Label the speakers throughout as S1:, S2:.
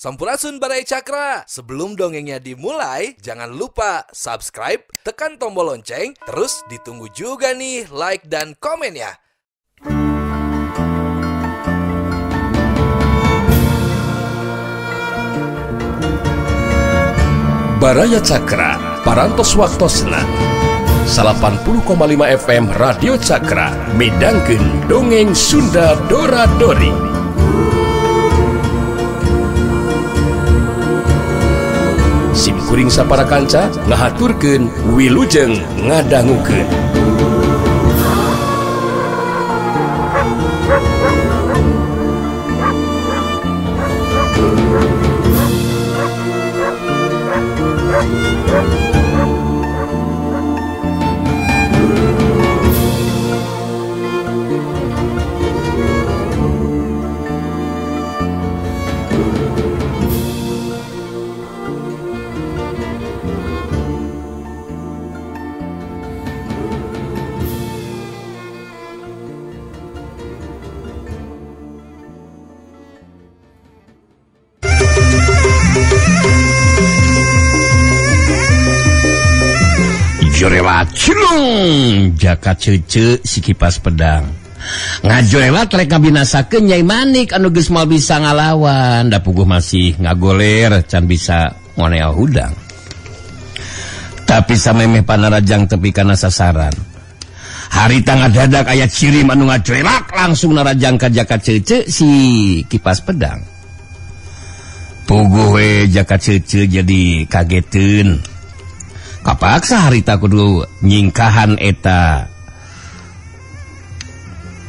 S1: Sampurasun Baraya Cakra. Sebelum dongengnya dimulai, jangan lupa subscribe, tekan tombol lonceng, terus ditunggu juga nih like dan komen ya.
S2: Baraya Cakra, Parantos Waktosna 80,5 FM Radio Cakra, midangkeun dongeng Sunda Dora Dori. Sim kuring sapara kanca ngahaturkeun wilujeng ngadangukeun.
S3: Jorewat cilung jaka cece si kipas pedang ngajorewat rek ngabinasakeun Nyai Manik anu geus moal bisa ngalawan da puguh masih ngagoler can bisa ngonea hudang. Tapi samemeh panarajang tepi kana sasaran harita ngadadak aya cirim anu ngajorewat langsung narajang ka jaka cece si kipas pedang. Puguh we jaka cece jadi kageteun. Kapaksa harita kudu nyingkahan eta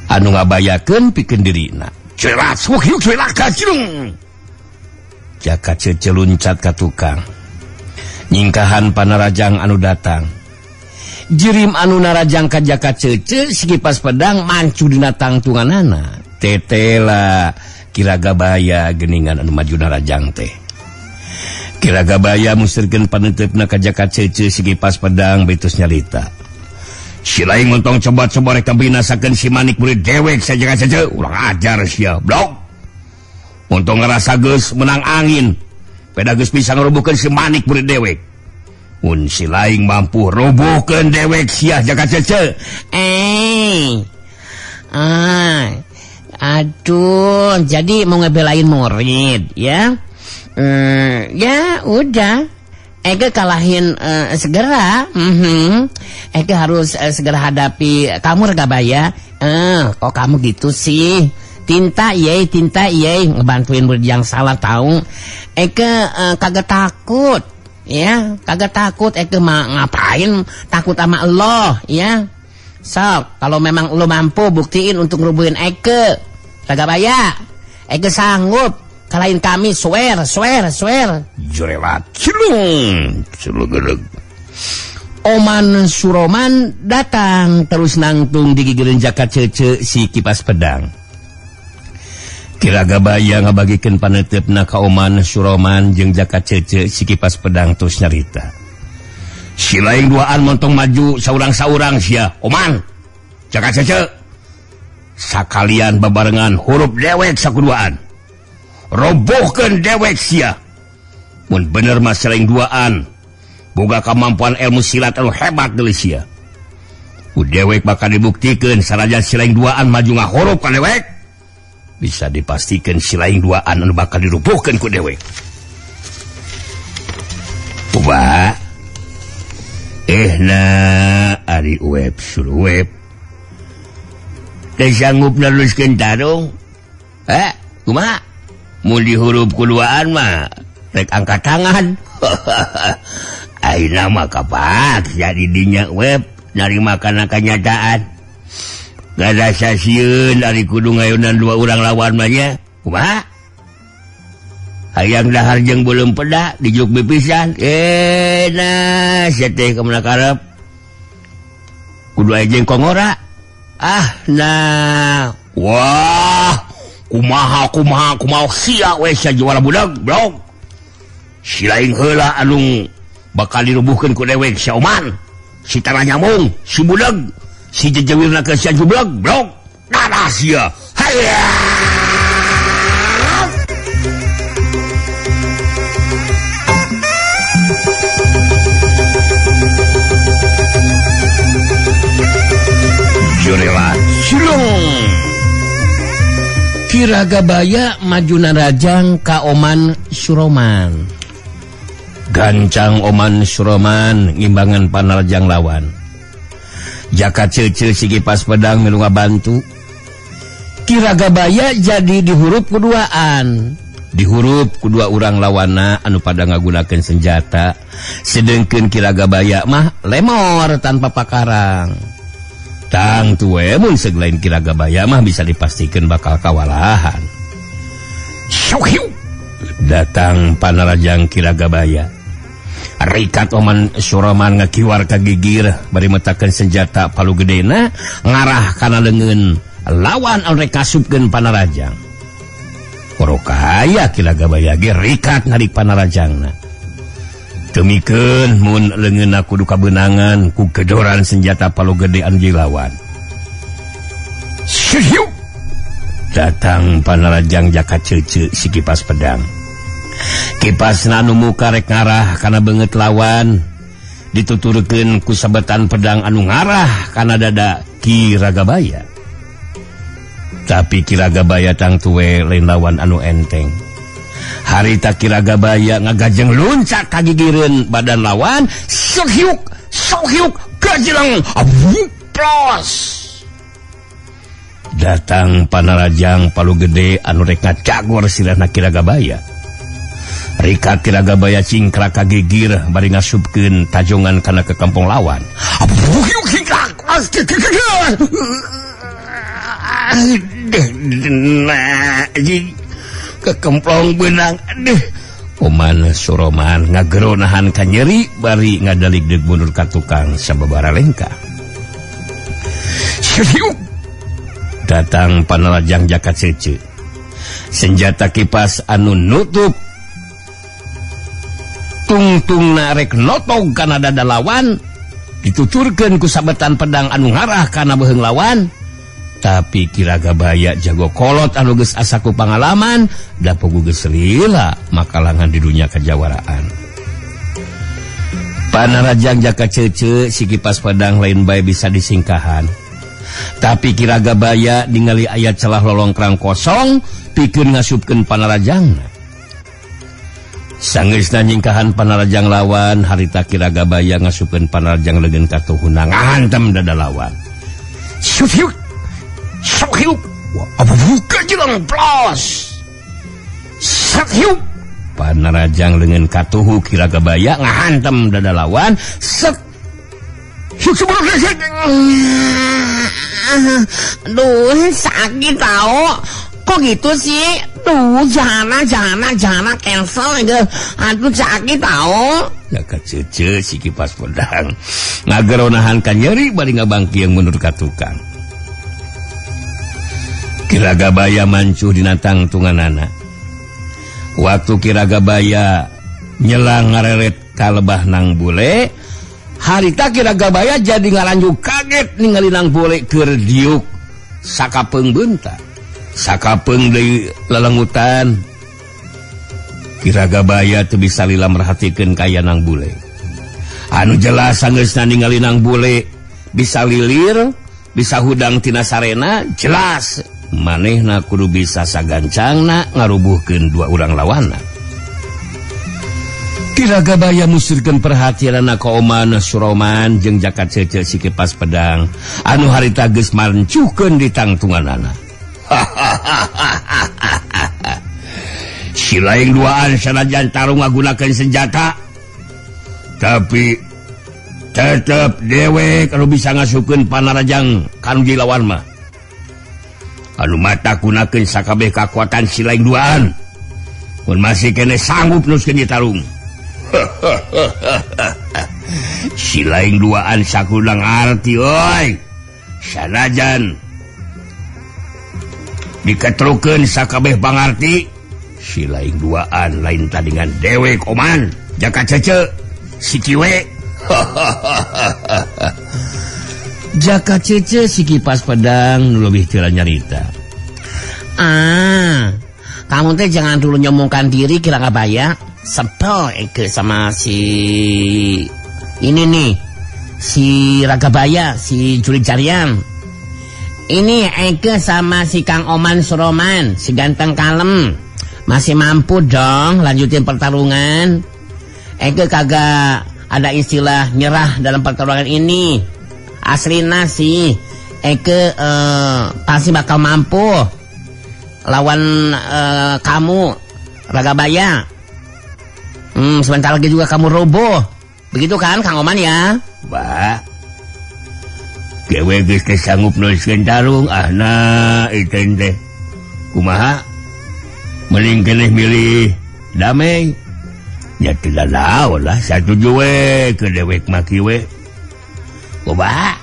S3: anu ngabayakeun pikeun dirina. Celat suhyuk celat kacilung. Jaka cece luncat ka tukang. Nyingkahan panarajang anu datang. Jirim anu narajang ka jaka cece si kipas pedang mancu dina tangtunganana. Tetela kira gabaya geuningan anu maju narajang teh. Kira gabaya musirkeun paneuteup ka jaka cece si kipas pedang betus nyalita. Si lain montong coba-coba rek binasakeun si Manik murid dewek sa jaka cece urang ajar sia blok. Montong ngarasa geus menang angin. Peda geus bisa ngarubuhkeun si Manik murid dewek. Mun si lain mampu rubuhkeun dewek sia jaka cece.
S4: Aduh, jadi mau ngebelain murid ya? Ya udah, Eke kalahin segera. Eke harus segera hadapi kamu Regabaya. Kok kamu gitu sih? Tinta ye, ngebantuin murid yang salah tahu. Eke kagak takut, ya, kagak takut. Eke mah ngapain takut sama lo, ya? Sok, kalau memang lo mampu buktiin untuk ngerubuhin Eke, Regabaya. Eke sanggup. Kalahin kami, swear, swear, swear.
S3: Jorewat cilung, cilung.
S4: Oman Suroman datang terus nangtung di gigireun jaka cece si kipas pedang.
S3: Kira gabaya ngabagikeun paneuteup ka Oman Suroman jeung jaka cece si kipas pedang terus nyarita. Si lain duaan montong maju saurang-saurang sia, Oman, jaka cece. Sakalian babarengan hurup dewek sakuduaan. Robohkeun dewek sia. Mun bener mah selain duaan boga kemampuan ilmu silat anu hebat deui sia. Ku dewek bakal dibuktikeun sanajan si lain duaan maju ngahorup ka dewek. Bisa dipastikan si lain duaan anu bakal dirubuhkeun ku dewek. Kumaha? Na ari web suruweb. Teu sanggup neruskeun tarung. Kumaha? Mun dihurup kuduaan mah rek angkat tangan. Ayeuna mah kapak jadi dinya web narima kana kanyataan. Garasa sieun ari kudu ngayunan dua urang lawan mah nya. Kumaha? Hayang dahar jeung beuleum peda dijuk pipisan. Nah sia teh kamana karep? Kudu aya jeung kongora. Nah. Wah. Kumaha kumaha kumaha sia we sia juara budak blog. Si lain heula anu bakal dirubuhkeun ku dewek si Oman, si tanah nyamung, si budak, si jejewirna ke sia jublog blog. Darah sia. Hayya. Ki Ragabaya maju narajang ka Oman Suroman. Gancang Oman Suroman ngimbangan panarajang lawan. Jaka Cece si kipas pedang milu ngabantu. Ki Ragabaya jadi dihurup kuduaan. Dihurup kudua urang lawana anu pada ngagunakeun senjata. Sedengkeun Ki Ragabaya mah lemor tanpa pakarang. Tang tuwe mun seglain Ki Ragabaya mah bisa dipastikan bakal kawalahan. Syuhiu. Datang panarajang Ki Ragabaya. Rikat Oman Suroman ngakiwar ka gigir bari metakeun senjata palu gedena ngarah kana leungeun lawan anu rek kasupkeun panarajang. Korokaya Ki Ragabaya ge rikat narik panarajangna. Temikeun mun leungeunna kudu kabeunangan ku gedoran senjata palu gede anu dilawan. Syuhiu. Datang panarajang Jaka Cece si kipas pedang. Kipasna anu muka rek ngarah kana beungeut lawan dituturkeun ku sabetan pedang anu ngarah kana dada Ki Ragabaya. Tapi Ki Ragabaya tangtuwe lain lawan anu enteng. Harita Ki Ragabaya ngagajeng luncat ka gigireun badan lawan, sohyuk sohyuk gajeleng plos. Datang panarajang palu gede anu rek ngacagor sirahna Ki Ragabaya. Rikat Ki Ragabaya cingkrak ka gigir bari ngasupkeun tajongan kana ke kampung lawan. Kekemplong benang aduh. Oman Suroman ngagero nahan ka nyeri bari ngadaligdeg mundur ka tukang sababara lengkah. Datang panarajang Jaka Cece. Senjata kipas anu nutup tungtung narek notog kana dada lawan dituturkeun ku sabetan pedang anu ngarah kana beuheung lawan. Tapi Ki Ragabaya jago kolot anu geus asa ku pangalaman da pogu geus lila makalangan di dunia kajawaraan. Panarajang Jaka Cece si kipas pedang lain bae bisa disingkahan. Tapi Ki Ragabaya ningali aya celah lolongkrang kosong pikeun ngasupkeun panarajangna. Sangeusna nyingkahan panarajang lawan harita Ki Ragabaya ngasupkeun panarajang leungeun katuhuna ngahantem dada lawan. Syuhyuk Sohyuk, apa buka jelang plos. Sohyuk, panarajang leungeun katuhu Ki Ragabaya ngahantem dada lawan. Set.
S4: Aduh, sakit tau. Kok gitu sih? Duh, jangan cancel gitu. Aduh, sakit tau.
S3: Jaka Cece si kipas pedang ngagero nahan ka nyeri bari ngabangkiang mundur ka tukang. Ki Ragabaya mancuh dina tangtunganana. Waktu Ki Ragabaya nyelang ngareret ka lebah nang bule, harita Ki Ragabaya jadi ngalanjut kaget ningali nang bule keur diuk sakapeung beunta, sakapeung deui lelengutan. Ki Ragabaya teu bisa lila merhatikeun kaya nang bule. Anu jelas sanggeusna ningali nang bule bisa lilir, bisa hudang tina sarena, jelas manehna kudu bisa sagancangna ngarubuhkeun dua urang lawanna. Ki Ragabaya musirkeun perhatianna ka Oman Suroman jeung Jaka Cece si kipas pedang anu harita geus mancuhkeun di tangtunganana. Si lain duaan sanajan tarung ngagunakeun senjata, tapi tetep dewek anu bisa ngasupkeun panarajang kanu dilawan mah. Anu mata gunakeun sakabeh kakuatan si lain duaan mun masih kene sanggup nuskeun ieu tarung. Si lain duaan sakulang arti oi. Sanajan diketrukeun sakabeh pangarti, si lain duaan lain tandingan dewek Oman Jaka Cece si Kiwe. Jaka Cece si kipas pedang nu leuwih teu nyarita.
S4: Ah, kamu teh jangan dulu nyombongkan diri Ki Ragabaya. Sebel eke sama si ini nih, si Ragabaya, si Jurik Jarian. Ini Eke sama si Kang Oman Suroman, si ganteng kalem, masih mampu dong lanjutin pertarungan. Eke kagak ada istilah nyerah dalam pertarungan ini. Aslina sih Eke pasti bakal mampu lawan kamu, Ragabaya. Sebentar lagi juga kamu roboh. Begitu kan Kang Oman ya?
S3: Wah, dewe geus teh sanggup neruskeun tarung ahna iten teh. Kumaha? Mending keneh milih damai. Ya tidak naon lah, satuju we ke dewek mah kieu we. Kumaha?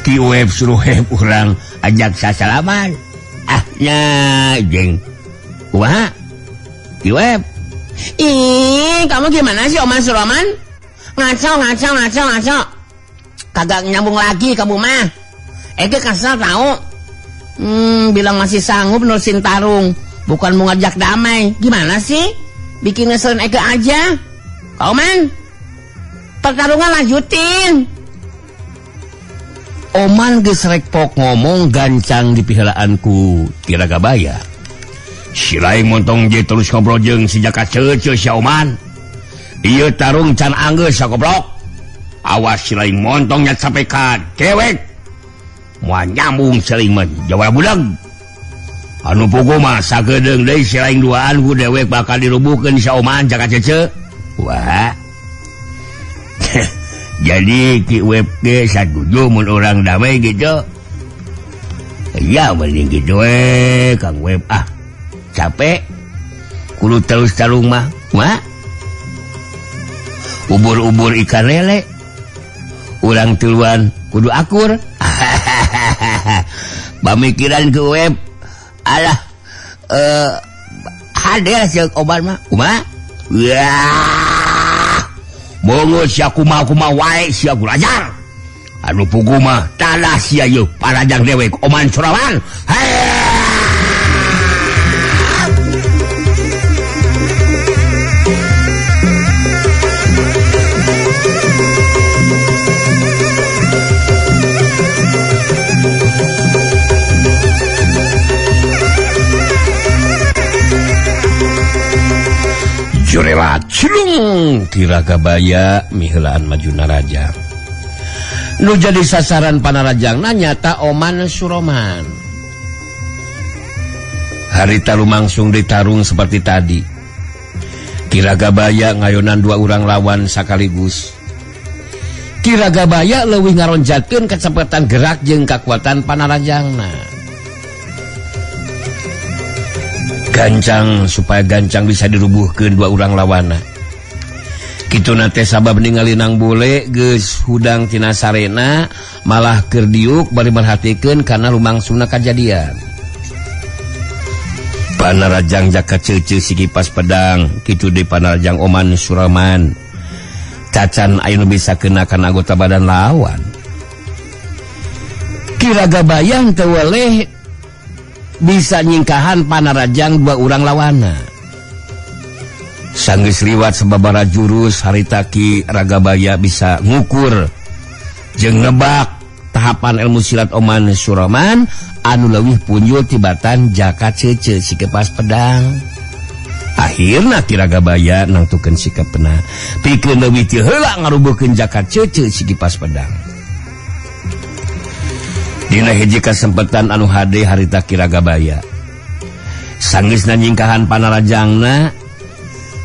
S3: Ki Web suruh urang ajak sasalaman. Ah nya jeung. Kumaha? Ki Web.
S4: Ih, kamu gimana sih Oman Suroman? Ngaco, ngaco, ngaco, ngaco. Kagak nyambung lagi kamu mah. Eke kesel tahu. Bilang masih sanggup nerusin tarung, bukan mau ngajak damai. Gimana sih? Bikin ngeselin Eke aja. Kau man, pertarungan lanjutin.
S3: Oman geus rek pok ngomong gancang di pihelaanku Ki Ragabaya. Si lain montong je terus ngobrol jeung si Jaka Cece si Oman. Ieu tarung can anggeus sagoblok. Awas si lain montongnya sampai ka dewek. Moal nyambung si lain mah jawara budak. Anu pugu mah sagedeung deui si lain duaan ku dewek bakal dirubuhkeun si Oman Jaka Cece. Wah. Jadi Ki Web ge satuju mun urang damai gitu. Ya mending gitu we Kang Web ah. Capek kudu terus tarung mah. Wah. Ubur-ubur ikan lele. Urang tiluan kudu akur. Pamikiran Ki Web alah hadir ceuk Oman mah. Kumaha? Wah. Bongo sia kumaha-kumaha wae sia gulajar. Anu pugu mah talah sia yeuh parajang dewek Oman Surawan. Jurela cilung Ki Ragabaya miheulaan maju narajang. Nu jadi sasaran panarajangna nyata Oman Suroman. Harita lumangsung ditarung seperti tadi. Ki Ragabaya ngayonan dua urang lawan sakaligus. Ki Ragabaya leuwih ngaronjatkeun kecepatan gerak jeung kakuatan panarajangna. Gancang supaya gancang bisa dirubuhkeun dua urang lawana. Kituna teh sabab ningali Nang Bule geus hudang tina sarena malah keur diuk bari merhatikeun kana lumangsungna kajadian. Panarajang Jaka Cece si kipas pedang kitu deui panarajang Oman Suraman. Cacan aya nu bisa kena kana anggota badan lawan. Ki Ragabaya teu weleh bisa nyingkahan panarajang dua urang lawana. Sanggeus liwat sababaraha jurus harita Ki Ragabaya bisa ngukur jeung nebak tahapan ilmu silat Oman Suraman anu leuwih punjul tibatan Jaka Cece si kipas pedang. Akhirna Ki Ragabaya nangtukeun sikapna pikeun leuwih ti heula ngarubuhkeun Jaka Cece si kipas pedang. Dina hiji kasempatan anu hade harita Ki Ragabaya sanggeusna nyingkahan panarajangna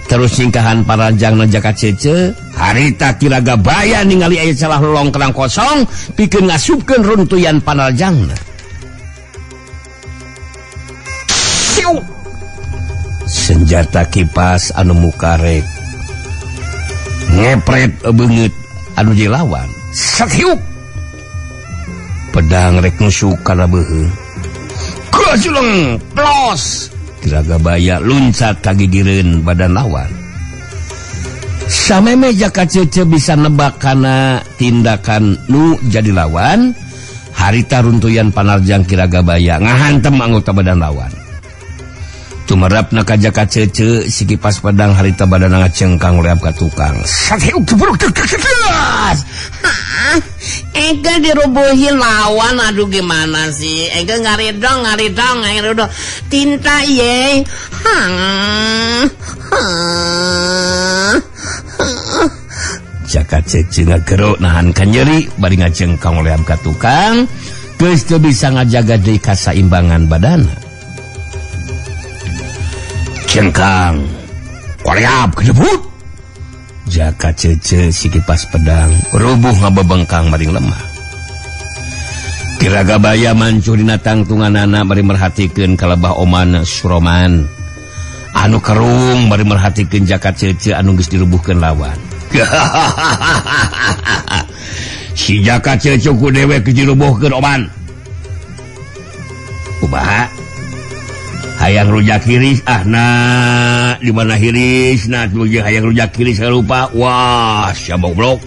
S3: terus nyingkahan panarajangna Jaka Cece harita Ki Ragabaya ningali aya celah lolongkrang kosong pikeun ngasupkeun runtuyan panarajangna. Senjata kipas anu mukarek ngepret beungeut anu dilawan sakiuk pedang rek nusuk kana beuheung. Gajleng plos Ki Ragabaya luncat ka gigireun badan lawan. Sameme Jaka Cece bisa nebak kana tindakan nu jadi lawan, harita runtuyan panarjang Ki Ragabaya ngahantem anggota badan lawan. Tumerapna ka Jaka Cece si kipas pedang harita badan ngacengkang leap ka tukang.
S4: Hah, Eke dirubuhin lawan, aduh gimana sih? Eke ngaridong. Tinta ye.
S3: Jaka Cece ngagerok nahan kanyeri bari ngajengkang oleam ka tukang, geus teu bisa ngajaga deui kasaimbangan badana. Jengkang, koleap kedebut. Jaka Cece si kipas pedang rubuh ngabebengkang maring lemah. Kiragabaya mancuh dina tangtunganana bari merhatikeun kalebah Oman Suroman anu kerung bari merhatikeun Jaka Cece anu geus dirubuhkeun lawan. Si Jaka Cece ku dewek geus dirubuhkeun Oman. Kumaha? Hayang rujak hiris ah na di mana hiris na hayang rujak hiris lupa wah sia goblok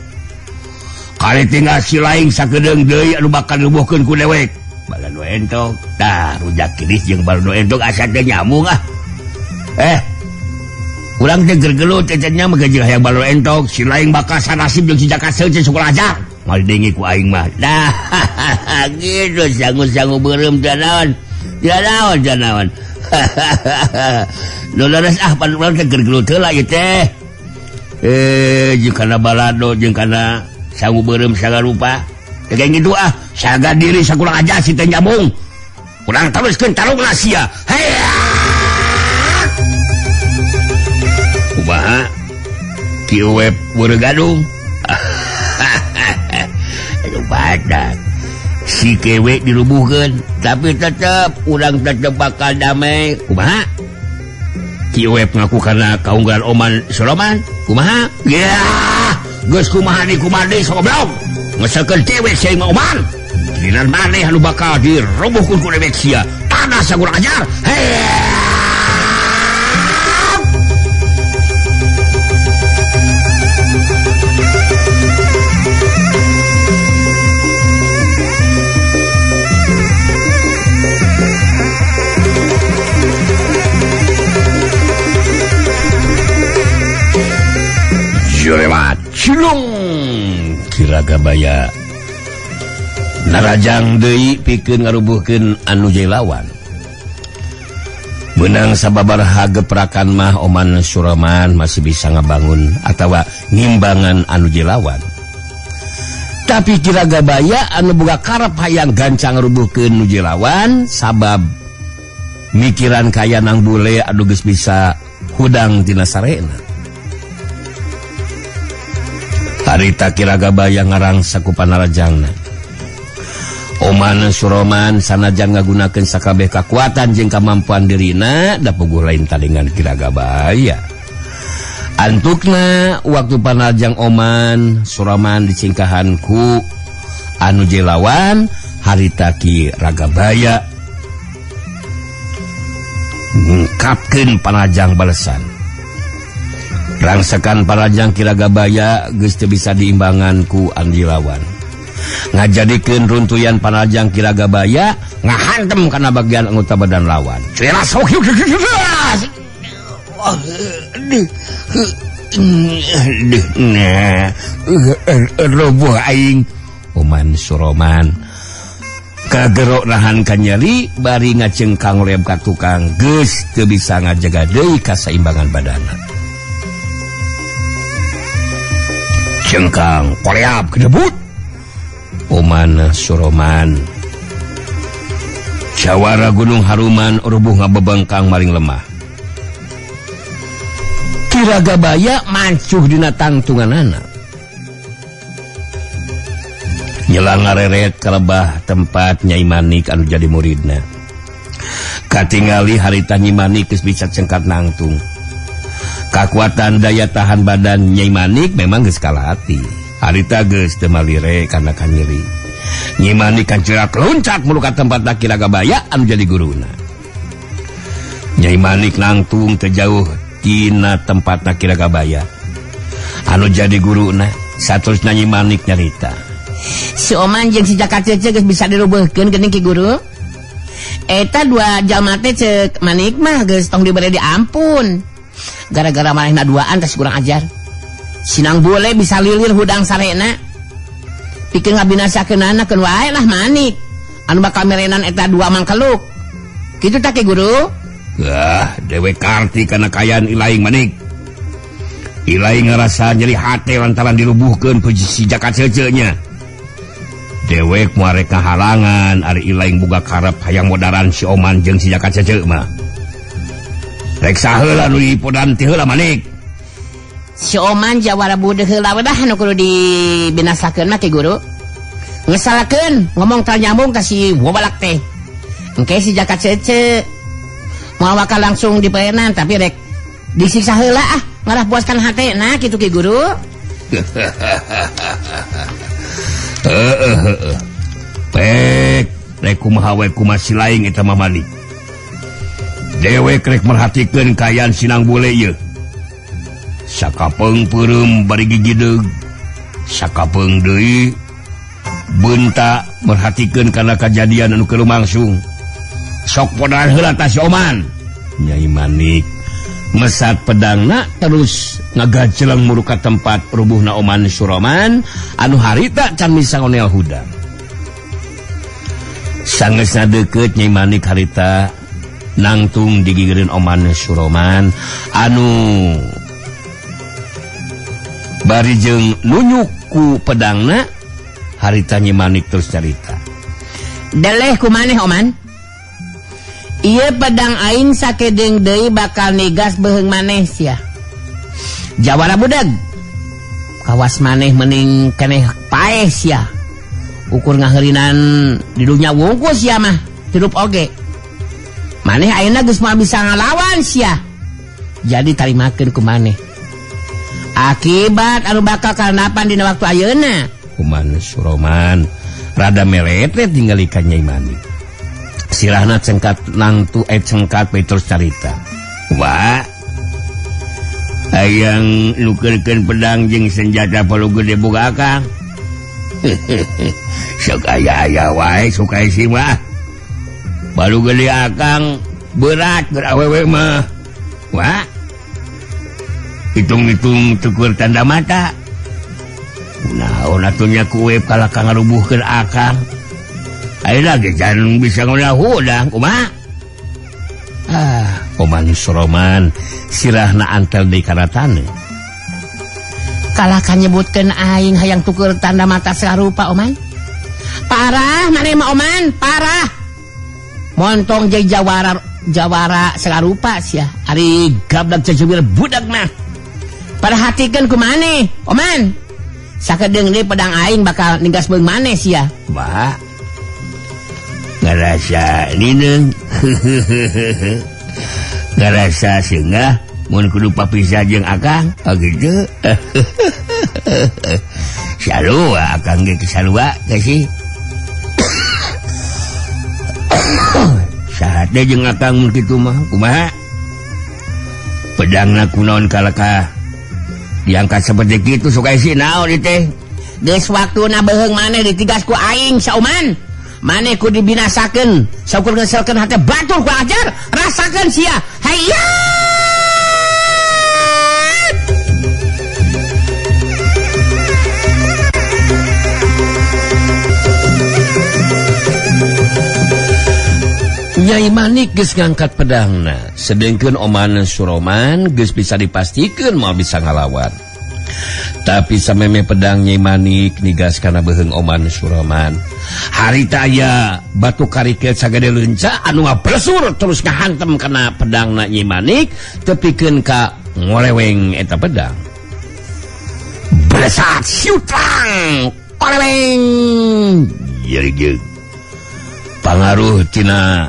S3: kali tinggal si laing sakedeung deui anu bakal dirubuhkeun ku dewek balado entok tah rujak hiris jeung balado entok asa teh nyambung ah urang teh gergelut teh nya mah jeung hayang balado entok si laing bakal sanasib jeung si Jaka Cece sekolah aja moal dengi ku aing mah dah gitu sangu-sangu beureum teh naon teh naon Dolores ah pan urang teh gergelut heula ieu teh. Jeung kana balado jeung kana sangu beureum sagarupa. Teh kayak gitu ah, saga diri sakurang aja si teh nyambung. Urang teruskeun tarungna sia. Heya! Kumaha? Kieu we beureum gadung. Aduh badak. Si kewe dirubuhkeun, tapi tetep urang tetep bakal damai. Kumaha? Ki Web ngaku karena kaunggalan Oman Soloman. Kumaha? Ya, geus kumaha ni kumaha deui goblok. Ngeselkeun dewe sia mah Oman. Giliran maneh anu bakal dirubuhkeun ku dewek sia. Tanah sagurang ajar. Hey! Lewat cilung Kiragabaya narajang deui pikeun ngarubuhkeun anu jadi lawan. Meunang sababaraha geprakan mah Oman Suraman masih bisa ngabangun atawa ngimbangan anu jadi lawan. Tapi Kiragabaya anu boga karep hayang gancang ngarubuhkeun nu jadi lawan sabab mikiran kaya nang bule anu geus bisa hudang tina sarena. Harita Kiragabaya ngarang saku panarajangna. Oman Suroman sanajan ngagunakeun sakabeh kakuatan jeung kamampuan dirina da puguh lain tandingan Kiragabaya. Antukna waktu panarajang Oman Suroman dicingkahan ku anu jelawan harita Kiragabaya ngungkapkeun panarajang balesan. Rangsakan parajang Kiragabaya geus teu bisa diimbangan ku anu lawan. Ngajadikeun runtuyan parajang Kiragabaya ngahantem kana bagian anggota badan lawan. Roboh aing Oman Suroman kagerok nahan kanyeri bari ngacengkang lem ka tukang geus teu bisa ngajaga deui kasaimbangan badana. Jengkang koleap kedebut Oman Suroman jawara Gunung Haruman rubuh ngabebengkang maring lemah. Kiragabaya mancuh dina tangtunganana nyelang ngareret kalebah tempat Nyai Manik anu jadi muridna. Katingali harita Nyi Manik geus bisa cengkat nangtung. Kakuatan daya tahan badan Nyai Manik memang geus kalah hati. Harita geus teu malire kana kanyeri. Nyi Manik kancerat loncat mulu ka tempat Kiragabaya anu jadi guruna. Nyai Manik nangtung teu jauh tina tempat Kiragabaya anu jadi guruna. Saterusna Nyi Manik nyarita.
S4: Si Oman jeung si Jaka Cece geus bisa dirubuhkeun geuning Ki Guru. Eta dua jalma teh ceuk Manik mah geus tong dibere diampun. Gara-gara manehna duaan tas kurang ajar. Sinang bule bisa lilir hudang sarena. Pikeun ngabinasakeunana keun wae lah manik. Anu bakal merenan eta dua mangkeluk. Kitu tah Ki Guru?
S3: Ah, dewek karti kana kaayaan Ilaing manik. Ilaing ngarasa nyeri hate lantaran dirubuhkeun ku si Jaka Cece nya. Dewek moal rek kahalangan ari Ilaing boga karep hayang modaran si Oman jeung si Jaka Cece mah. Rek saheula nu dipodan ti heula manik.
S4: Si Oman jawara budeuh heula we dah nu kudu dibinasakeun mah Ki Guru. Ngesalakeun ngomong teu nyambung ka si wobalak teh. Engke si Jaka Cece moal bakal langsung diperenan tapi rek disiksa heula ah ngarah puaskan hate nah kitu Ki Guru.
S3: Pek rek kumaha we kumaha si Laing eta mah manik. Dewek rek merhatikeun kaayaan Sinang Bule ieu. Sakapeung peureum bari gigideug, sakapeung deui beunta merhatikeun kana kajadian anu keur lumangsung. Sok podaran heula tah si Oman. Nyai Manik mesat pedangna terus ngagajeleng muru ka tempat rubuhna Oman Suroman anu harita can bisa ngonel hudang. Sangeusna deukeut Nyai Manik harita nangtung digigireun Oman Suroman anu bari jeung nunyuk ku pedangna. Harita Nyai Manik terus carita.
S4: Deleh ku maneh Oman. Ieu pedang aing sakedeung deui bakal nigas beuheung maneh sia. Jawara budak. Kawas maneh mending keneh paeh sia. Ukur ngaheurinan di dunya wungkul sia mah hirup oge. Maneh ayeuna geus moal bisa ngalawan sia. Jadi tarimakeun ku maneh. Akibat anu bakal karenapan dina waktu ayeuna.
S3: Oman Suroman rada meretet ningali ka Nyai Manik. Sirahna cengkat nangtu cengkat bae terus carita. Wah, hayang nukeurkeun pedang jeung senjata palu gede boga akang. Sok aya-aya wae suka isi mah. Palu gede akang berat keur awewe mah. Wah, hitung-hitung tukur tanda mata. Naon atuh nya ku web kalah ka ngarubuhkeun akang. Ayeuna ge can bisa ngolah hudang kumaha? Ah, Oman Suroman sirahna antel deui kana taneuh.
S4: Kalah ka nyebutkeun aing hayang tukur tanda mata sarupa Oman. Parah maneh mah Oman, parah. Montong jeung jawara sarupa sia. Ari gablag cecubir budak mah. Perhatikeun ku maneh, Oman. Sakedeung deui pedang aing bakal ninggas beung maneh sia.
S3: Wah. Ngarasa nineung. Ngarasa seungah mun kudu papisah jeung akang. Oh gitu. Sarua akang ge sarua teh sih. Saha teh jeung akang mun kitu mah kumaha? Pedangna kunaon kalakah? Diangkat seperti kitu suka isi naon ieu teh.
S4: Geus waktuna beuheung maneh ditigas ku aing sauman. Maneh ku dibinasakeun, saukur ngeselkeun hate batur ku ajar, rasakeun sia. Hayya!
S3: Nyai Manik geus ngangkat pedangna, sedengkeun Oman Suroman geus bisa dipastikeun moal bisa ngalawan. Tapi sameme pedang Nyai Manik nigas kana beuheung Oman Suroman. Harita aya batu karikil sagede leunca anu ngablesur terus ngahantem kana pedangna Nyai Manik tepikeun ka ngoleweng eta pedang. Blesat siutrang oleweng jeurjeug. Pangaruh tina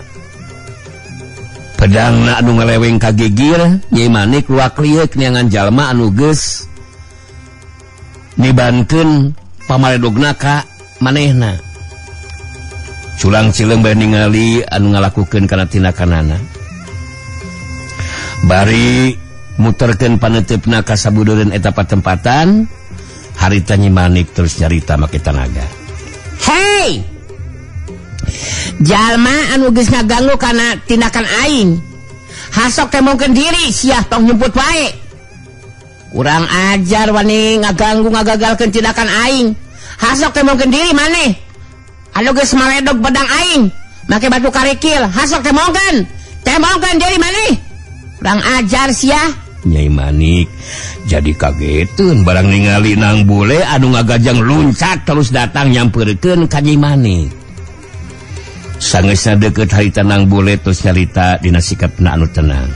S3: pedangna anu ngeleweng ka gigir Nyai Manik luak lieuk neangan jalma anu geus nibankeun pamaledogna ka manehna. Culang cileung bae ningali anu ngalakukeun kana tindakanana. Bari muterkeun paneuteup-na ka sabudeureun eta patempatan, harita Nyi Manik terus nyarita make tanaga.
S4: Hei! Jalma anu geus ngaganggu kana tindakan aing. Hasok teh mungkin diri sia tong nyumput wae. Kurang ajar wani ngaganggu ngagagalkeun tindakan aing. Hasok tembongkeun diri maneh. Anu geus maledog pedang aing, make batu karikil, hasok tembongkeun. Tembongkeun diri maneh. Kurang ajar sia.
S3: Nyai Manik jadi kageteun barang ningali Nang Bule anu ngagajang luncat terus datang nyamperkeun ka Nyai Manik. Sangeusna deukeut harita Nang Bule terus nyarita dina sikapna anu tenang.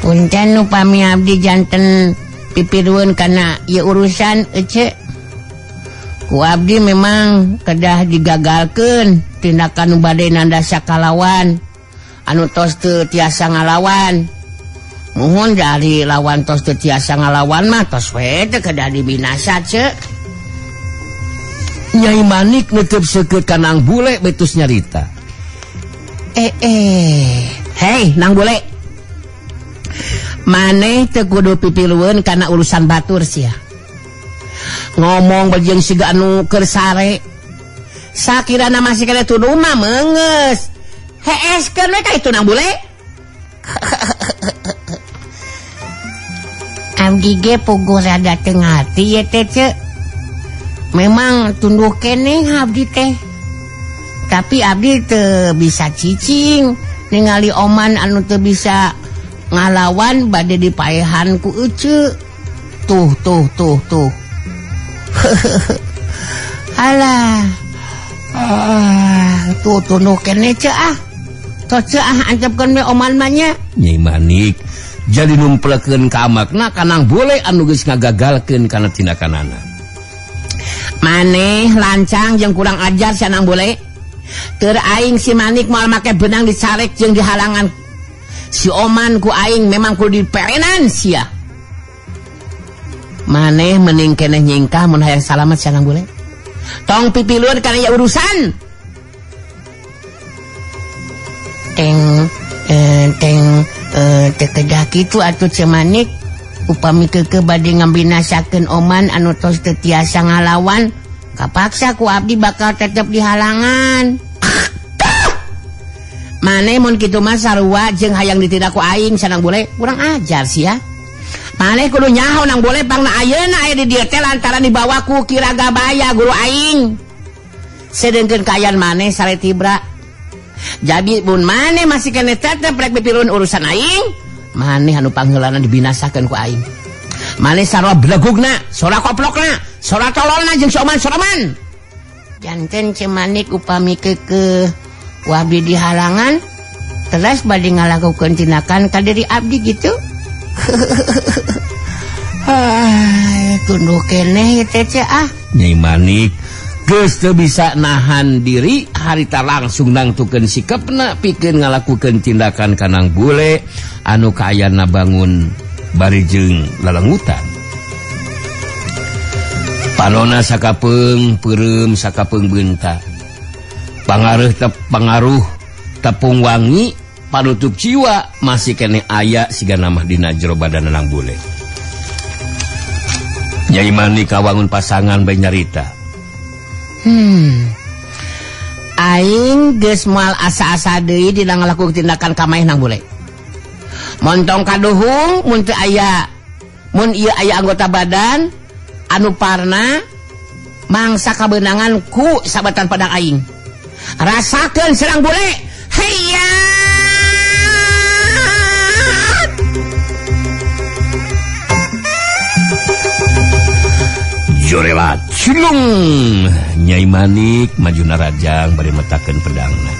S4: Punten upami abdi janten pipirueun kana ieu urusan ece. Ku abdi memang kedah digagalkeun tindakan nu bade nanda sakalawan anu tos teu tiasa ngalawan. Muhun dari lawan tos teu tiasa ngalawan mah tos we teu kedah dibinasa ce.
S3: Nyai Manik neuteub seukeut ka Nang Bule betus nyarita.
S4: Hei Nang Bule. Maneh teu kudu pipilueun kana urusan batur sia. Ngomong bejeng siga anu keur sare. Sakirana masih kena tuduh mah meungeus. Heeskeun we ka itu Nang Bule. Abdi ge puguh rada teu ngarti ye teh ce. Memang tunduh keneh abdi teh. Tapi abdi teu bisa cicing ningali oman anu teu bisa ngalawan bade dipaehan ku ece. Tuh tuh tuh tuh. Alah. Tuh tunduh keneh ce ah. Tuh ce ah antepkeun we oman mah nya.
S3: Nyai Manik jadi numplekeun ka amakna ka Nang Bule anu geus ngagagalkeun kana tindakanana.
S4: Maneh lancang jeung kurang ajar sia Nang Bule. Keur aing si Manik moal make benang dicarek jeung dihalangan. Si oman ku aing memang kudu diperenan sia. Maneh mending keneh nyingkah mun hayang salamet sia Nang Bule. Tong pipilueun kana ieu urusan. Teng teng teu kedah kitu atuh Ceu Manik. Upami keukeuh bade ngabinasakeun oman anu tos teu tiasa ngalawan, kapaksa ku abdi bakal tetep dihalangan. Maneh mun kitu mah sarua jeung hayang ditindak ku aing sia Nang Bule, kurang ajar sia. Maneh kudu nyaho Nang Bule pangna ayeuna aya di dieu teh lantaran dibawa ku Ki Ragabaya guru aing. Sedengkeun kaayaan maneh sare tibra. Jadi mun maneh masih keneh tetep rek pipilueun urusan aing, maneh anu pangheulana dibinasakeun ku aing. Maneh sarua belegugna, sora koplokna, sora tololna jeung si oman soroman. Janten Ceu Manik upami keukeuh ku abdi dihalangan, teras bade ngalakukeun tindakan ka diri abdi gitu. Tunduh keneh teh ce ah.
S3: Nyai Manik geus teu bisa nahan diri harita langsung nangtukeun sikapna pikeun ngalakukeun tindakan ka Nang Bule anu kaayana bangun bari jeung lalangutan. Panona sakapeung peureum sakapeung beunta. Pangaruh tepung wangi panutup jiwa masih keneh aya siga namah dina jero badan Nang Bule. Nyai Manik kawangun pasangan bae nyarita.
S4: Aing geus moal asa-asa deui dina ngalakukeun tindakan ka maeh Nang Bule. Montong kaduhung mun teu aya, mun ieu aya anggota badan anu parna mangsa kabeunangan ku sabatan pedang aing. Rasakeun serang bule. Hayya.
S3: Jorela cilung Nyai Manik maju narajang bari metakeun pedangna.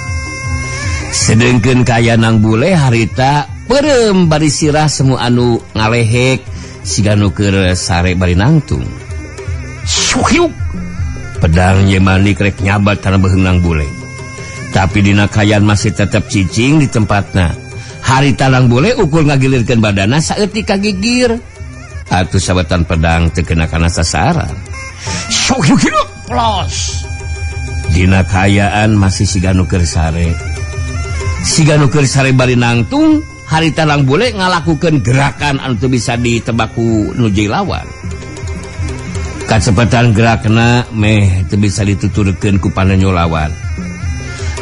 S3: Sedengkeun kaya Nang Bule harita peureum bari sirah semu anu ngalehek siga nu keur sare bari nangtung. Suhiuk pedang Nyai Manik rek nyabat kana beuheung Nang Bule. Tapi dina kayan masih tetep cicing di tempatna. Harita Nang Bule ukur ngagilirkeun badana saeutik kagigir. Atuh sabatan pedang teu kena kana sasaran. Suhiuk plos. Dina kayaan masih siga nu keur sare. Siga nu keur sare bari nangtung, harita Nang Bule ngalakukeun gerakan anu teu bisa ditebak ku nu jeung lawan. Kacepetan gerakna meh teu bisa dituturkeun ku panenyo lawan.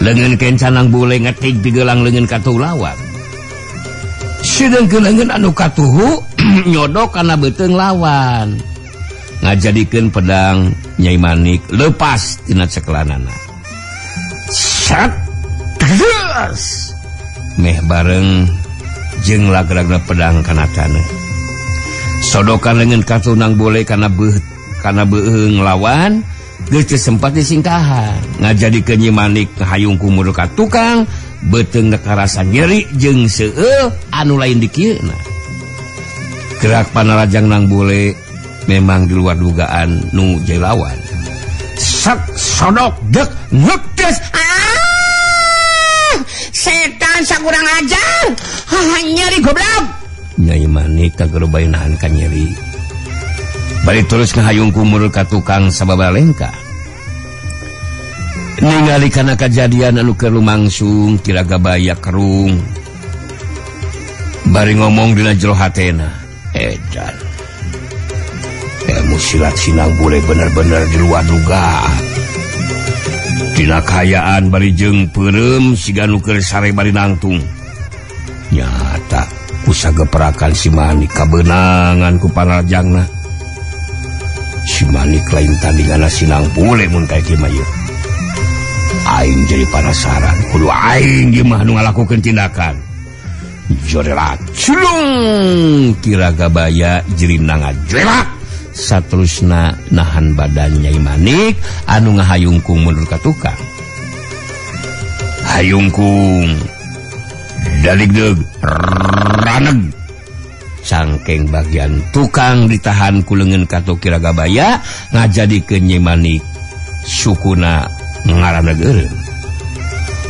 S3: Leungeun kenca Nang Bule ngetig pigelang leungeun katuhu lawan. Sedengkeun leungeun anu katuhu nyodok kana beuteung lawan. Ngajadikeun pedang Nyai Manik lepas tina cekelanana. Sat terus meh bareng jeung lagragna pedang kana taneuh. Sodokan leungeun katunang bule kana beuheung lawan geus teu sempat disingkahan. Ngajadikeun Nyi Manik ngahayungkung mundur ka tukang beuteung karasa nyeri jeung seueuh anu lain dikieuna. Gerak panarajang Nang Bule memang di luar dugaan nu jelawan. Sak sodok dek ngekes.
S4: Ah! Setan sakurang ajar. Nyeri goblok.
S3: Nyai Manik kagerobay nahan ka nyeri. Bari terus ngahayungkung mundur ka tukang sababa lengkah. Ningali kana kajadian anu keur lumangsung Kiraga Baya kerung. Bari ngomong dina jero hatena, edan. Ilmu silat Sinang Bule bener-bener di luar dugaan. Dina kaayaan bari jeung peureum siga nu keur sare bari nangtung. Nyata ku sageperakan si Manik kabeunangan ku panarajangna. Si Manik lain tandinganna Sinang Bule mun kaya kieu mah ieu. Aing jadi penasaran, kudu aing gimana nu ngalakukeun tindakan. Jorelat culung Kiraga Baya jirina ngajorelat saterusna nahan badan Nyai Manik anu ngahayungkung mundur ka tukang. Hayungkung daligdeug raneg cangkeng bagian tukang ditahan ku leungeun katu Kiraga Baya ngajadikeun Nyai Manik sukuna ngaraneg eureun.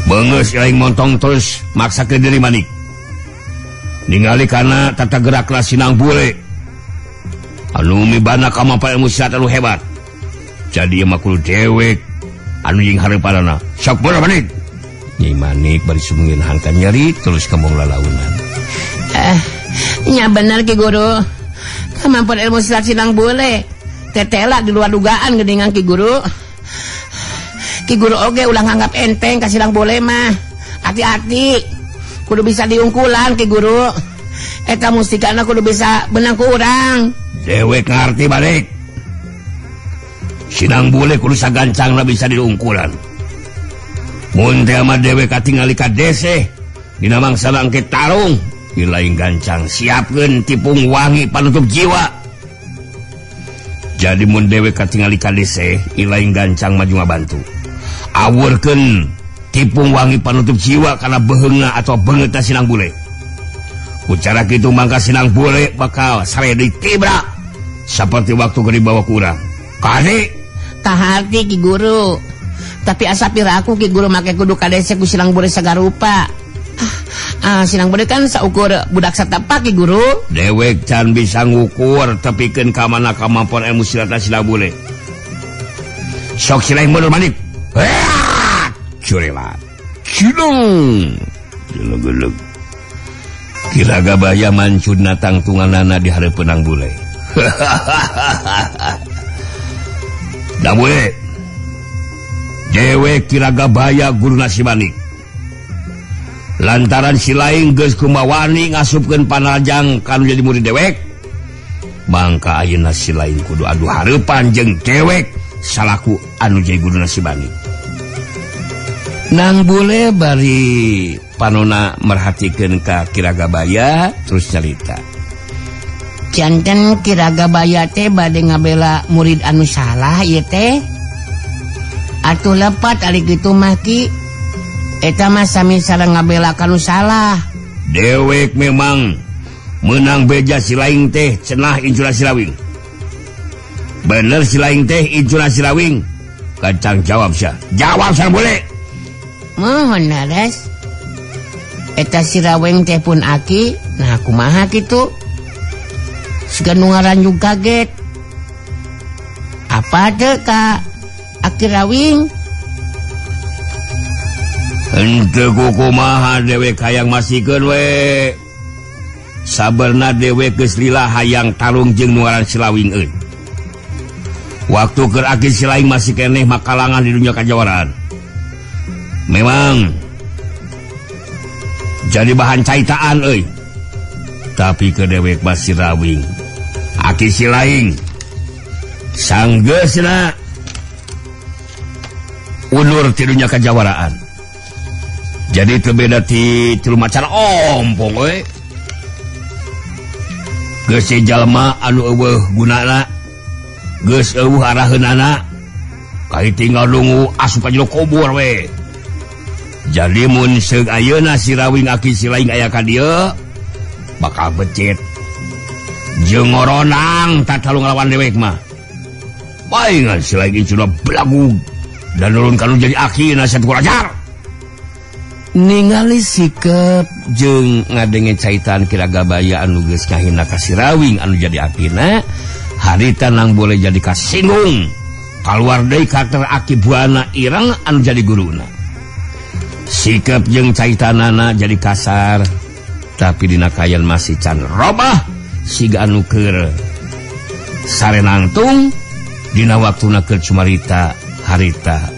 S3: Beungeus aing montong terus maksakeun diri Manik. Ningali kana tata gerak Sinang Bule anu mibana kamapan ilmu silat anu hebat. Jadi mah kudu dewek anu jeung hareupanana. Sok bener Manik. Nyai Manik bari sumengin hangka nyeri terus kembong lalaunan.
S4: Nya bener Ki Guru. Kemampuan ilmu silat Sinang Bule tetela di luar dugaan geuningan Ki Guru. Ki Guru oge ulah nganggap enteng ka Sinang Bule mah. Hati-hati. Kudu bisa diungkulan Ki Guru. Eta mustikana kudu bisa benang ku urang.
S3: Dewek ngarti balik. Sinang Bule kudu sagancangna bisa diungkulan. Mun teh mah dewek katingali ka deseh dina mangsa langke tarung, ilaing gancang siapkeun tipung wangi panutup jiwa. Jadi mun dewek katingali ka deseh, ilaing gancang maju ngabantu. Awurkeun tipung wangi panutup jiwa karena beheungna atau beungeutna Sinang Bule. Ku cara kitu mangka Sinang Bule bakal sare ditibra seperti waktu keur dibawa ku urang. Kade
S4: taharti Ki Guru. Tapi asa piraku Ki Guru make kudu kadese ku Sinang Bule sagarupa. Sinang Bule kan saukur budak satapak Ki Guru.
S3: Dewek can bisa ngukur tepikeun ka mana kamampuan ilmu silat Sinang Bule. Sok silaing mundur Manik. Curelat cilung geleg-geleg. Kiraga Baya mancudna tangtunganana di hareupeun Nang Bule. Nang Bule dewek Kiraga Baya guruna si Manik. Lantaran si laing geus kumawani ngasupkeun panarajang kanu jadi murid dewek, mangka ayeuna si laing kudu adu hareupan jeung dewek salaku anu jadi guruna si Manik. Nang Bule bari panona merhatikeun ka Kiraga Baya terus nyarita.
S4: Janten Kiraga Baya teh bade ngabela murid anu salah ieu teh. Atuh lepat ari kitu mah Ki. Eta mah sami sareng ngabela kanu salah.
S3: Dewek memang menang beja si laing teh cenah incuna silawing. Bener si laing teh incuna silawing. Kacang jawab sia. Jawab sia boleh.
S4: Mohon nares. Eta si raweng teh pun aki, nah kumaha kitu? Siga nu ngaranjug kaget. Apa teh ka aki rawing?
S3: Henteu kumaha dewek hayang masikeun we. Sabarna dewek geus lila hayang tarung jeung nu ngaran silawing euy. Waktu keur aki silaing masih keneh makalangan di dunia kajawaraan. Memang jadi bahan caitaan euy. Tapi ke dewek masih rawing. Aki silaing Sanggeusna undur tidunya kajawaraan. Jadi teu beda ti tilu macan ompong we. Geus jalma anu eueuh gunana, geus eueuh araheunana, kai tinggal nunggu asup ka jero kubur we. Jadi mun seug ayeuna si Rawing aki si Laing aya ka dieu bakal becit. Jeung ngoronang tatalu ngalawan dewek mah. Paingan si Laing sudah belagu dan nurun kanu jadi aki nasihat kurajar. Ningali sikep jeung ngadenge caitan Kiragabaya anu geus ngahina ka si Rawing anu jadi akina, harita nang boleh jadi kasinggung. Kaluar deui karakter Aki Buana Ireng anu jadi guruna. Sikep jeung caitanana jadi kasar, tapi dina kayan masih can robah siga anu keur sarenangtung dina waktuna keur cumarita harita